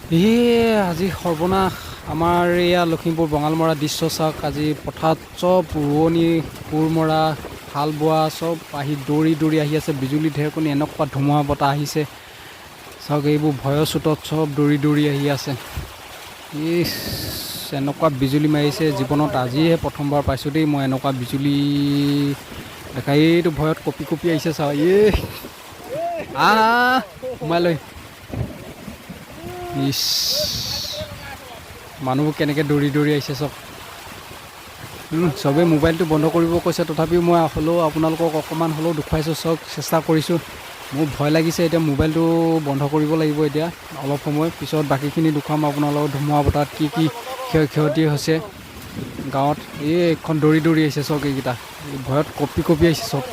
আজি সৰ্বনাশ। আমাৰ এয়া লখিমপুৰ বঙালমৰা দৃশ্য চাওক। আজি পথাৰত চব ৰোৱনী, কোৰ মৰা, হাল বোৱা চব আহি দৌৰি দৌৰি আহি আছে। বিজুলী, ঢেৰেকণি, এনেকুৱা ধুমুহা বতাহ আহিছে। চাওক, এইবোৰ ভয়ৰ চোটত চব দৌৰি দৌৰি আহি আছে। ইছ, এনেকুৱা বিজুলী মাৰিছে, জীৱনত আজিহে প্ৰথমবাৰ পাইছোঁ দেই মই এনেকুৱা বিজুলী দেখা। এইটো ভয়ত কঁপি কঁপি আহিছে চাওক। এই আহ, সোমাই লৈ। ইছ, মানুহবোৰ কেনেকৈ দৌৰি দৌৰি আহিছে চব। চবেই মোবাইলটো বন্ধ কৰিব কৈছে, তথাপিও মই হ'লেও আপোনালোকক অকণমান হ'লেও দেখুৱাইছোঁ চব, চেষ্টা কৰিছোঁ। মোৰ ভয় লাগিছে, এতিয়া মোবাইলটো বন্ধ কৰিব লাগিব। এতিয়া অলপ সময় পিছত বাকীখিনি দেখুৱাম আপোনালোকক, ধুমুহা বতাহত কি কি ক্ষয় ক্ষতি হৈছে গাঁৱত। এই এইখন দৌৰি দৌৰি আহিছে চব এইকেইটা, এই ভয়ত কঁপি কঁপি আহিছে চব।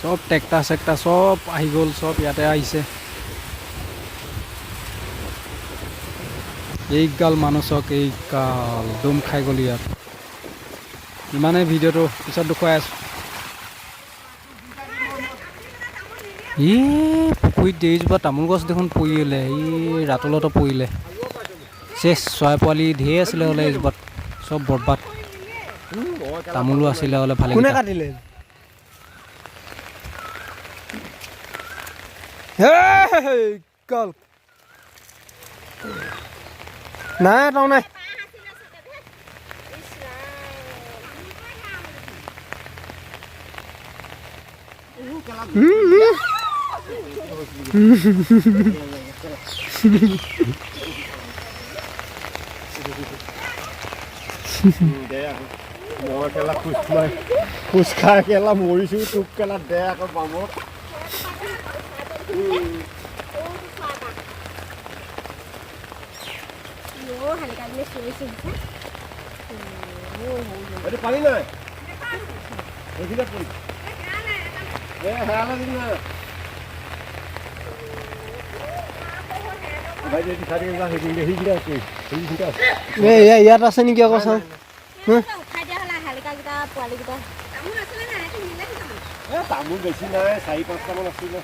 চব ট্ৰেক্টাৰ চেক্টাৰ চব আহি গ'ল, চব ইয়াতে আহিছে। এইগাল মানুহ চাওক, এইগাল দম খাই গ'ল ইয়াত। ইমানেই, ভিডিঅ'টো পিছত দেখুৱাই আছোঁ। এই পুখুৰীত এইজোপা তামোল গছ দেখোন পৰিলে, এই ৰাতলতে পৰিলে। চেচ, চৰাই পোৱালি ঢেৰ আছিলে হ'লে এইজোপাত, চব বৰবাদ। তামোলো আছিলে হ'লে ভালে। কোনে কাটিলে? হেই, গ'ল। নাই, এটাও নাই। দে আকৌ, মই কেলা খোজ মাৰি খোজ খাই কেলা মৰিছোঁ, তোক কেলা দে আকৌ বামত। এইটো পানী নাই, সেইখিনিত পৰি এ হেৰালে দিবি না ভাইটি, এইটো চাই থাকিবা, সেইখিনিতে সেইখিনিতে আছে, সেইখিনিতে আছে। এই ইয়াত আছে নেকি আকৌ চাওঁ। উঠাই দিয়া হ'লে শালিকাকেইটা, পোৱালিকেইটা। এ তামোল বেছি নাই, চাৰি পাঁচটামান আছিলে।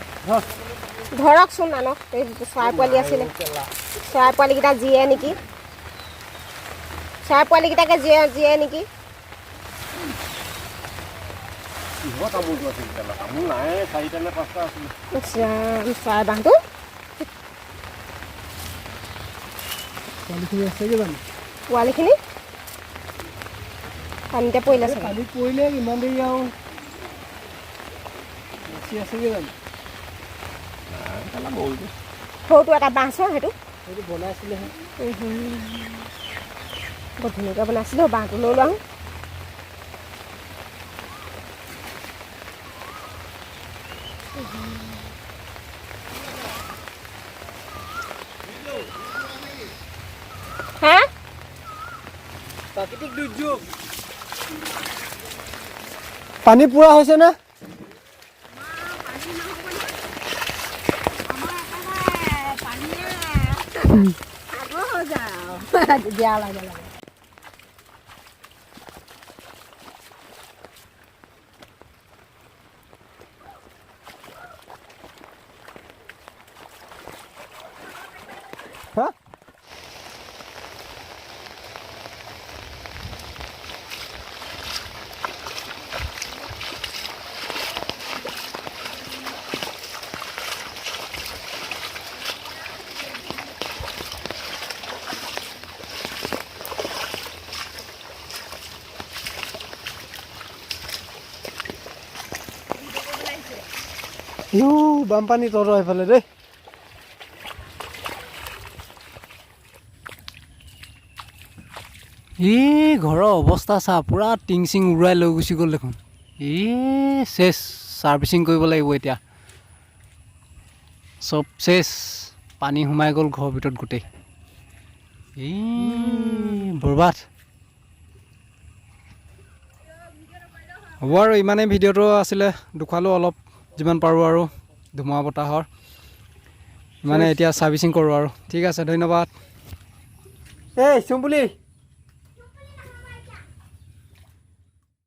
ধৰকচোন, আনক। এই চৰাই পোৱালি আছিলে, চৰাই পোৱালিকেইটা জীয়ে নেকি? চৰাই পোৱালিকেইটাকে জীয়ে জীয়ে নেকি? কিহৰ তামোলটো আছিল কেলা? তামোল নাই, চাৰিটা নে পাঁচটা আছিলে। ইছ ৰাম, চৰাই বাঁহটো। পোৱালিখিনি আছেগৈ জানো? পোৱালিখিনি পানীতে পৰিলে চাগে। পানীত পৰিলে ইমান দেৰি আৰু বেছি আছেগৈ জানো? কেলা মৰিলো। সৰুটো এটা বাঁহ চোৱা সেইটো। সেইটো বনাইছিলেহে। বৰ ধুনীয়াকৈ বনাইছিলোঁ বাঁহটো, লৈ লোৱা। হা। প্ৰাকৃতিক দুৰ্যোগ, পানী পুৰা হৈছে নে? দিয়া লাগে লাগে। হা। ইউ, বানপানী তহঁতৰ সেইফালে দেই। এই ঘৰৰ অৱস্থা চা, পূৰা টিং চিং উৰুৱাই লৈ গুচি গ'ল দেখোন। এই চেচ, ছাৰ্ভিচিং কৰিব লাগিব এতিয়া। চব চেচ, পানী সোমাই গ'ল ঘৰৰ ভিতৰত গোটেই। এই বৰবাদ হ'ব আৰু। ইমানেই ভিডিঅ'টো আছিলে, দেখুৱালোঁ অলপ যিমান পাৰোঁ আৰু ধুমুহা বতাহৰ। ইমানে, এতিয়া ছাৰ্ভিচিং কৰোঁ আৰু। ঠিক আছে, ধন্যবাদ। এই চুম্পুলি।